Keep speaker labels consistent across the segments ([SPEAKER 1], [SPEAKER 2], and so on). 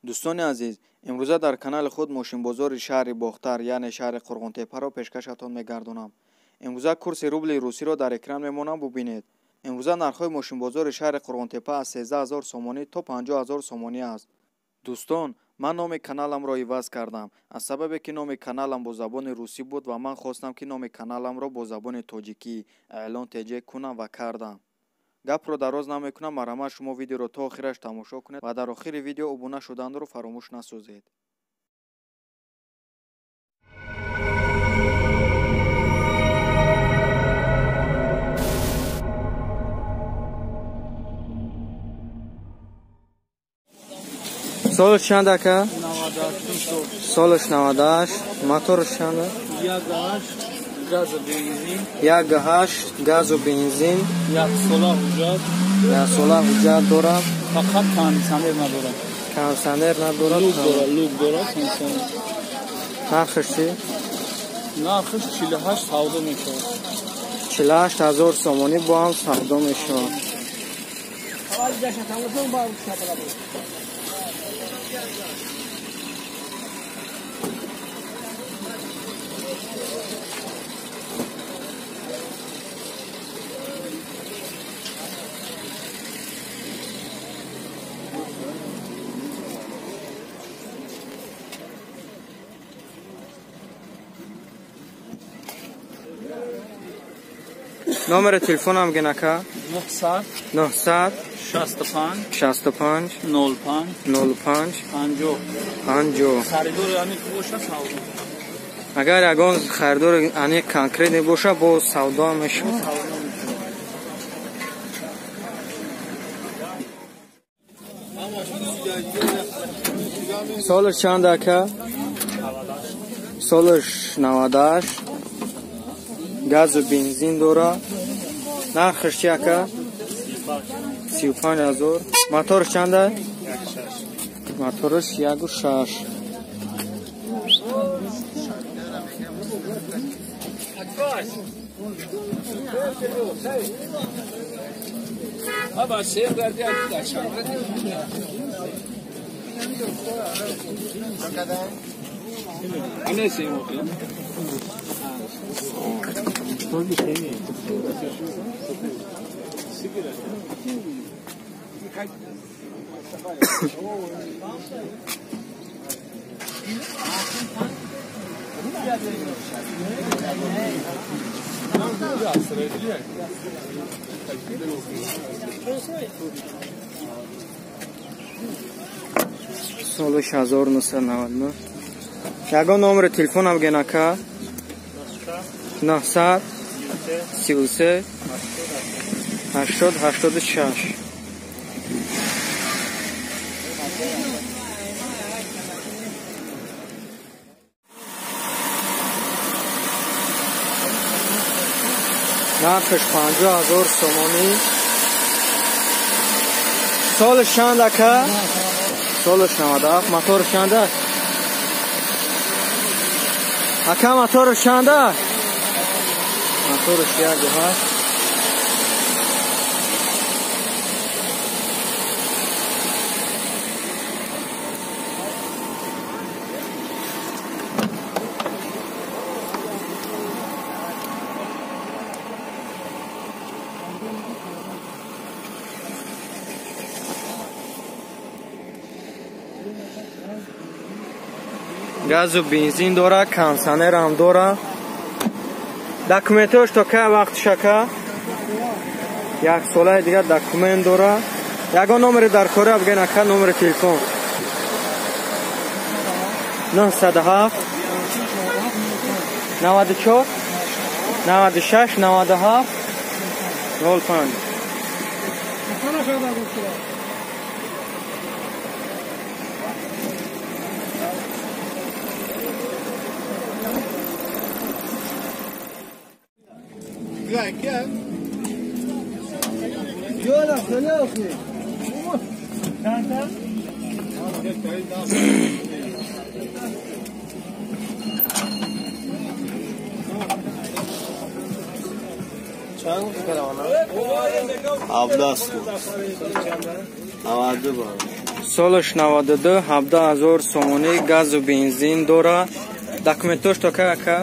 [SPEAKER 1] Дӯстони азиз, имрӯза дар канали худ мошинбозори шаҳри Бохтар, яъне шаҳри Қурғонтеппаро пешкашатон мегардонам. Имрӯза курси рубли русиро дар экран мемонам, бубинед. Имрӯза нархҳои мошинбозори шаҳри Қурғонтеппа аз 13 000 сомонӣ то 50 000 сомонӣ аст. Дӯстон, ман номи каналамро иваз кардам, аз сабабе ки номи каналам бо забони русӣ буд ва ман хостам, ки номи каналамро бо забони тоҷикӣ Эълон ТЖ кунам ва кардам. Гапро дароз намекунам, марҳамат, шумо видеоро то охираш тамошо кунед ва дар охири видео обуна шуданро фаромӯш насозед. Солаш чанд, ака? Солаш 98. Мотораш чанд?
[SPEAKER 2] 1,8 газу бензин.
[SPEAKER 1] 1,8 газу бензин.
[SPEAKER 2] Як сола ҳуҷҷат.
[SPEAKER 1] Як сола ҳуҷҷат дорад.
[SPEAKER 2] Фақат кондитсионер надорад.
[SPEAKER 1] Кондитсионер надорад.
[SPEAKER 2] Люк дорад, люк дорад, кондитсионер.
[SPEAKER 1] Нархаш чӣ?
[SPEAKER 2] Нархаш 48 савдо мешавад.
[SPEAKER 1] 48 ҳазор сомонӣ бо ҳам савдо мешавад. Номери телефонам ген, ака?
[SPEAKER 2] 900
[SPEAKER 1] 900
[SPEAKER 2] 65
[SPEAKER 1] 65
[SPEAKER 2] 05
[SPEAKER 1] 05
[SPEAKER 2] 50
[SPEAKER 1] 50.
[SPEAKER 2] Харидори аниқ боша, савдо.
[SPEAKER 1] Агар ягон харидори аниқ, конкретный боша, боз савдо мешавад. Солаш чанд, ака? Солаш 98, газу бензин дора. Нархаш чи, ака? 35 ҳазор. Мотораш чанда? Мотораш 1,6. Солаш 1999. Ягон номери телефонам ген, ака? 900 33 80 86. Нархаш 50 ҳазор сомонӣ. Солаш чанд, ака? Солаш 97. Мотораш чанд аст, ака? Мотораш чанд аст? Мотораш 1,8. Газу бензин дора, кондитсионерам дора. Документош то кай вақтш, ака? Як солаи дигар документ дора. Ягон номери дар кора бигӯен, ака, номери телефон. 907 94 96 97 05. Солаш 92, 17,000 сомонӣ, газу бензин дора. Документош то кай ака?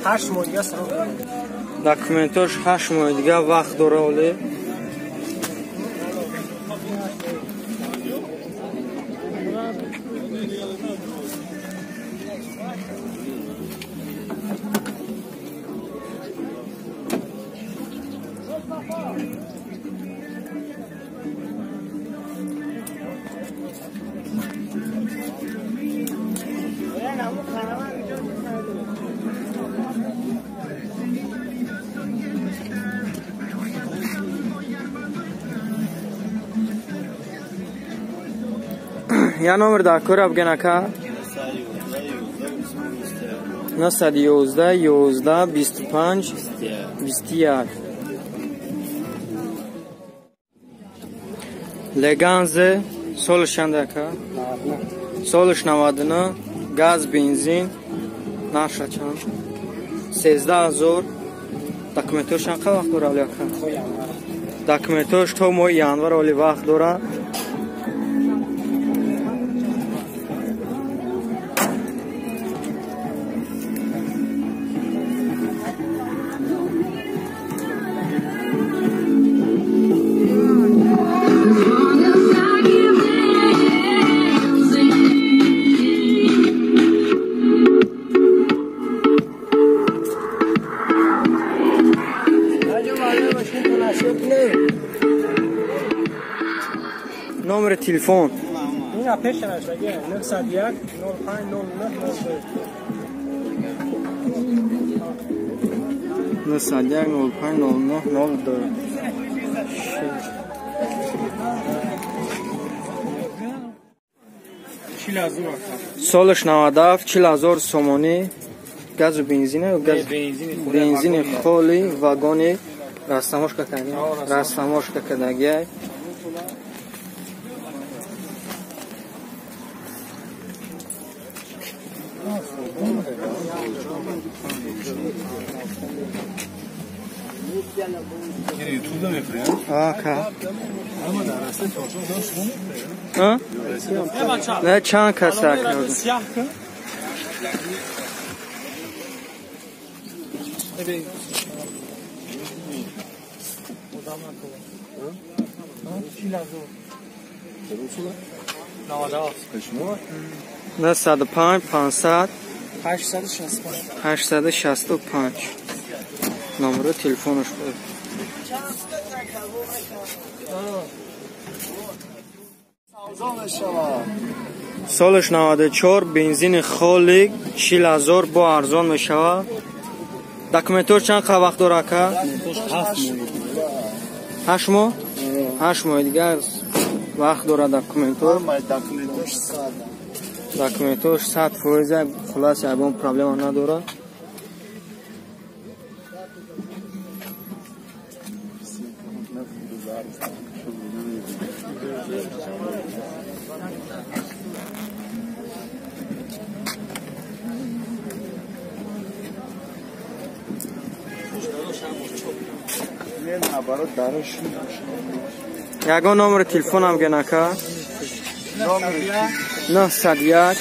[SPEAKER 3] 8 моҳ дига срок дора.
[SPEAKER 1] Документош 8 моҳ дига вақт дора оле. Я номер дар кора бген ака? 911 11 25 21. Леганзе солш чанд ака? Солш 99, газ бензин, нарша чанд? 13,000. Документош чанд вақт дора оли ака? Документош то моҳи январ оли вақт дора. Номер телефон.
[SPEAKER 3] Ина пеш навиштагӣ 901 05 09 02.
[SPEAKER 1] 901 05 09 02. Солаш 97, 40,000 сомонӣ, газу бензин, газ бензини холи, вагони растамошка кардагӣ, растамошка кардагӣ. Не чанд кас ака? نهصد و پنج 500 865 номери телефонаш буд. Солаш 94, бензини холи, 40,000 бо арзон мешавад. Документош чанд вақт дора ака? 8 моҳ? 8 моҳ дигар вақт дора документош. Документош 100%, хулас ягон проблема надорад. Ягон номери телефонам ген ака? 901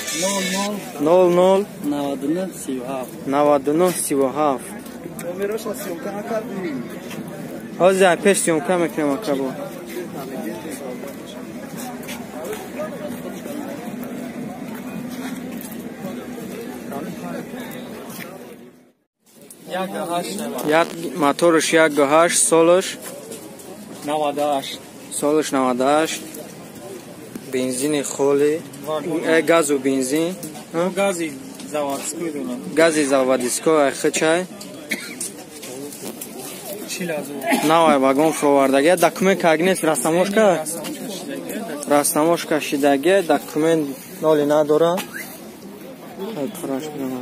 [SPEAKER 1] 00 99 37. Ҳозир пеш съёмка мекунем ака бо. Як моторш 1.8, солаш 98, солаш 98, бензини холи, газу бензин,
[SPEAKER 2] гази заводской дорад.
[SPEAKER 1] Гази заводской хчай.
[SPEAKER 2] 40,000.
[SPEAKER 1] Навай вагон фуровардаги, документ кагнес растамошка? Растамошка шидаги, документ ноли надора. Ай параш кунам.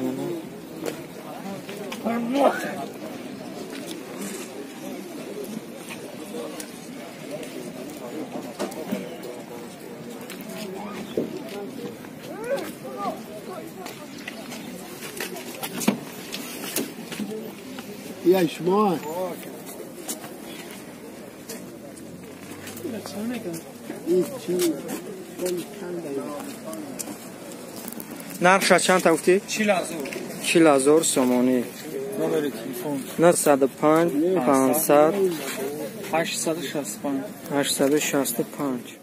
[SPEAKER 4] E aí, Shimon?
[SPEAKER 1] Нархша чанда гуфтӣ?
[SPEAKER 2] 40 000.
[SPEAKER 1] 40 000 сомонӣ.
[SPEAKER 2] Номери телефон.
[SPEAKER 1] 905 500
[SPEAKER 2] 865.
[SPEAKER 1] 865.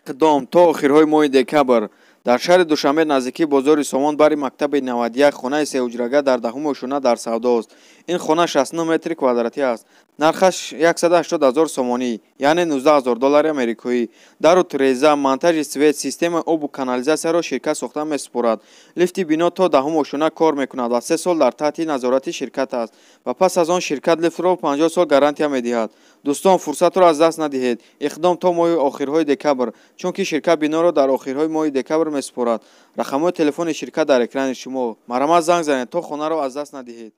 [SPEAKER 1] Иқдом то охирҳои моҳи декабр. Дар шаҳри Душанбе, наздикии бозори Сомон, бари мактаби 91, хонаи сеҳуҷрага дар даҳум ошёна дар савдост. Ин хона 69 метри квадратӣ аст. Нархаш 180 000 сомонӣ, яъне 19 000 доллари америкоӣ. Дару тиреза, монтажи свет, системаи обу канализатсияро ширкат сохта месупорад. Лифти бино то даҳум ошёна кор мекунад ва 3 сол дар таҳти назорати ширкат аст ва пас аз он ширкат лифтро 50 сол гарантия медиҳад. Дӯстон, фурсатро аз даст надиҳед. Иқдом то моҳи охирҳои декабр, чунки ширкат биноро дар охирҳои моҳи декабр месупорад. Рақамҳои телефони ширкат дар экрани шумо. Марҳамат, занг занед, то хонаро аз даст надиҳед.